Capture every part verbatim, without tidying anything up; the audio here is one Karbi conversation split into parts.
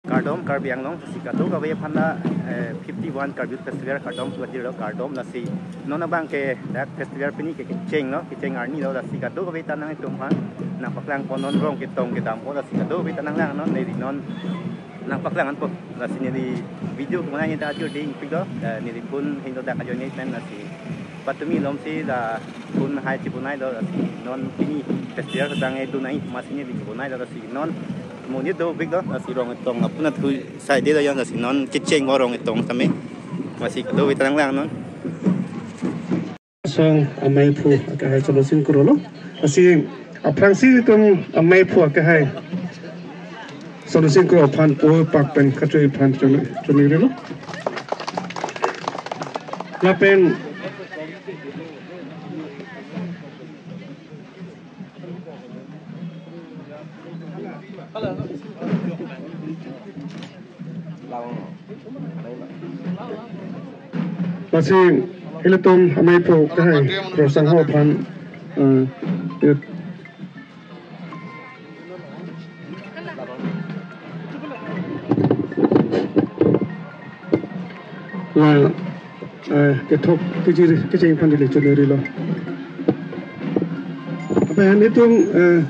Kardom Karbi Anglong, lasi kadokave aphan ta, eh, fifty-one Karbi Festival kardom suwajirlo, kardom. Lasi non abang ke dak festival pini ke kecheng lo, kecheng arni lo, lasi kadokave ta nanglitum aphan nangpaklang pon non, rong ketong kedam po, lasi kadokave ta nanglang non, neli non nangpaklang anpo. Lasi neli video kemana ni ta ajur ding pik lo, eh, neli pun hinglo dak ajoine pen, lasi patumi lom si la pun hai chibunai lo, lasi non pini festival sedang itu nai, masi neli chibunai lo, lasi non monit dopik lo, lasi rong ketong apuna thu sai de lo yang, lasi non kecheng ko rong ketong tame, masi kadokave ta nanglang non. Song amei aphu akehai Chondro Sing Kro lo. Lasi aphrangsi itum amei aphu akehai Chondro Sing Kro aphan po pak pen kachui aphan chun, chunri lo. Lapen lasi ilitum amei aphu akehai Kro Sangho aphan, eh, la, eh, kethok kejir kecheng aphan neli chunri lo. Apa yang itum, eh,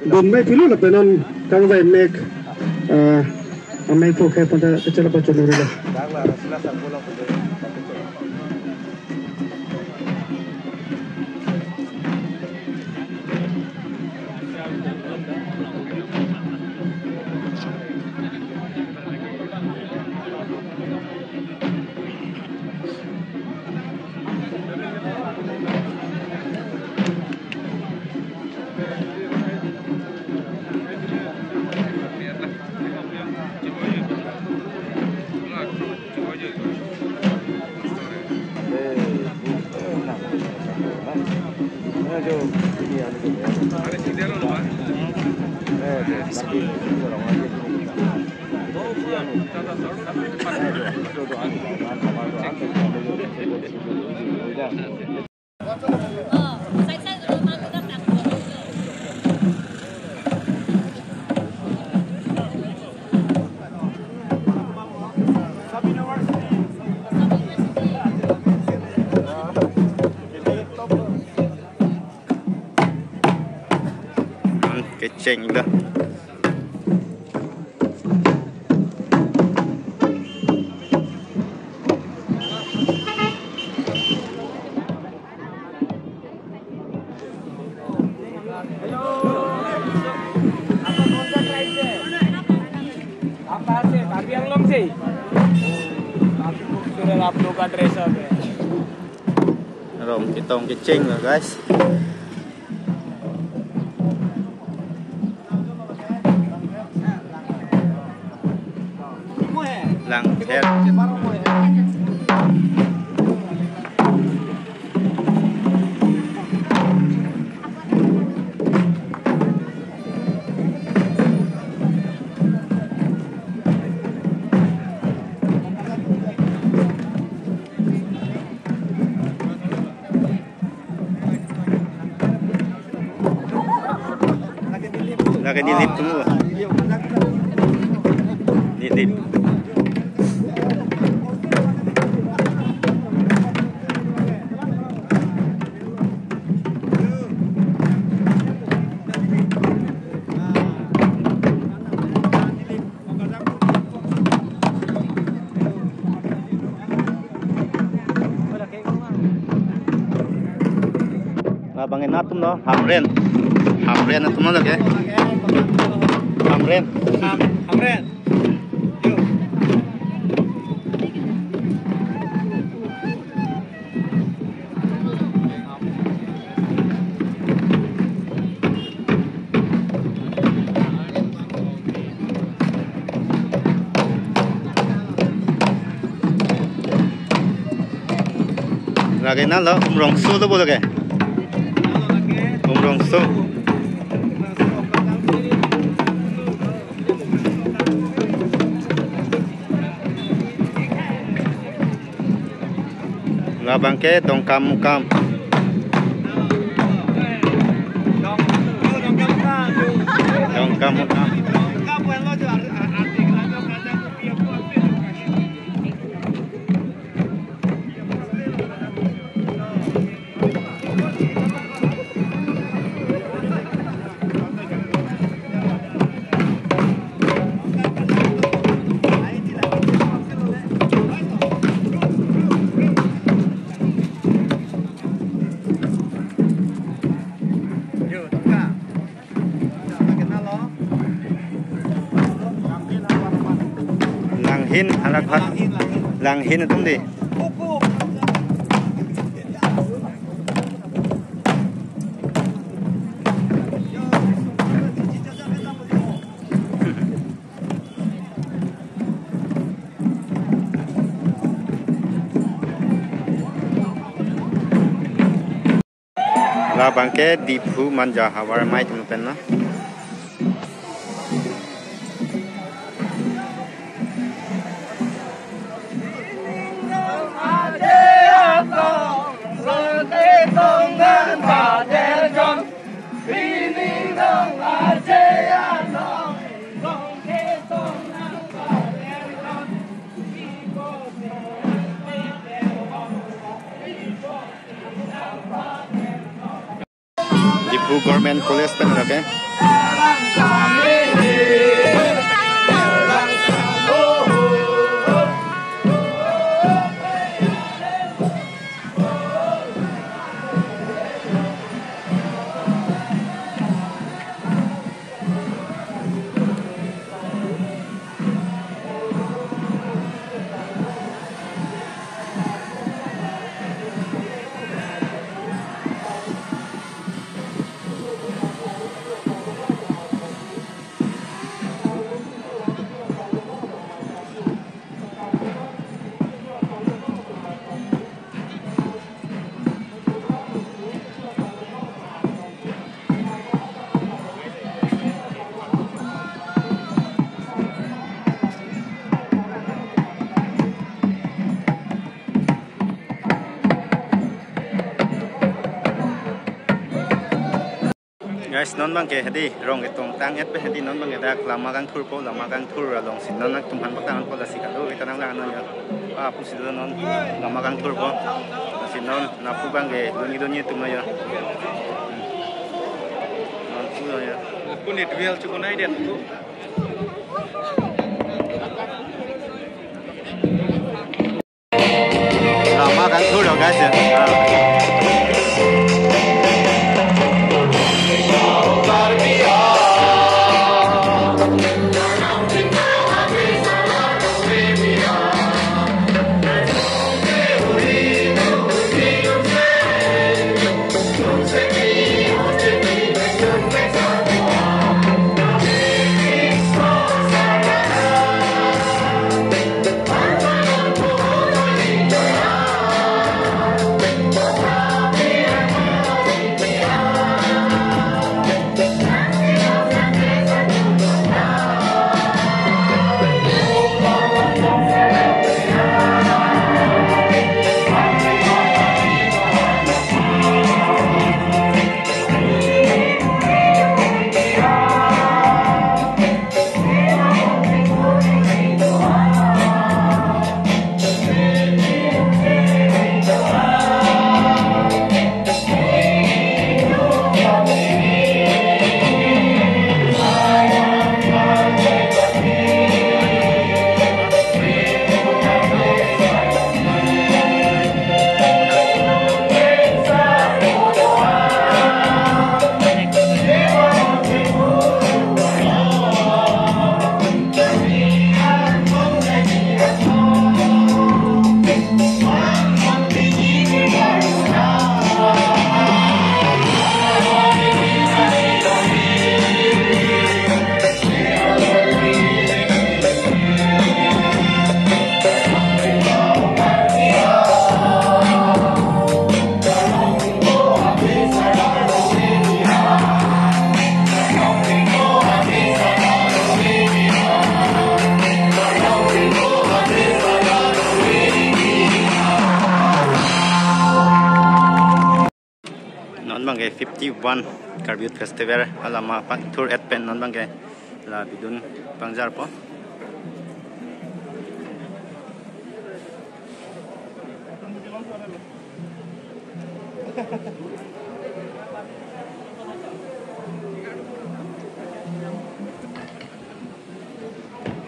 dun mai pilo lapen non kangvai mek, eh, amei aphu akehai aphan ta kachelap chunri lo. Kecheng dah. आप कहाँ से? कार्बी आंगलोंग से ही? काफी खूबसूरत आप लोग का ड्रेसअप है। Rong ketong kecheng lo, guys. Langther. Lake Dilip atum. Dilip. Labang ke nat atum lo, Hamren. Hamren atum lo lake. Hamren. Ham-, Hamren. Yo. Lake nalo, Umrongso lo bo lake. Umrongso. Labang ke Dongkamukam. Dongkamukam. Hin arak pha. Lang hin atum dei. Labang ke Diphu Manja havar amei atum pen lo. Diphu Government College pen lo ke. Guys, non bang ke hedi rong ketong tang-et pen hedi non bang ke dak lama kangthurpo, lama kangthur alongsi non atum aphan paklang po, lasi kado kita nang lang non ya. Ah, pusi do non lama kangthurpo. Lasi non napu bang ke doni doni atum ya. Hmm. Non pu ya. Aku ni duel cukup naik dia tu. Lama kangthur lo, guys, ya. Ah. Non bang ke fifty-one Karbi Youth Festival alama pangthur-et pen non bang ke la bidun pangjarpo.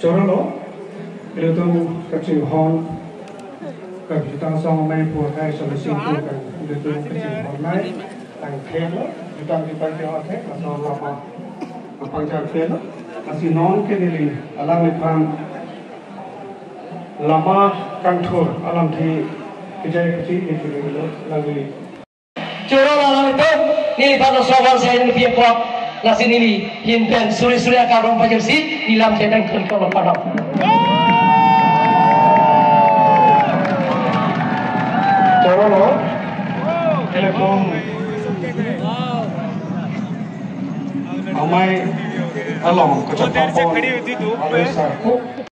Chorolo, ilitum kachinghon, kajutang song amei pu akai solo singku kan, ilitum kachinghon amei, tangthelo, jutang jutang ke othe, laso lama, apangjar thelo, lasi non ke neli, alangliphan, Lama kangthur alamthe kejai kachini kejai lo nangli. Choro la alam itu, neliphan lo sobar saya neli piak kuat, lasi neli hin pen suri suri akar rong pajir si, neli lam cheteng kun kong padok. Choro lo, telepon. Amei along kachapang pon. Amei sa.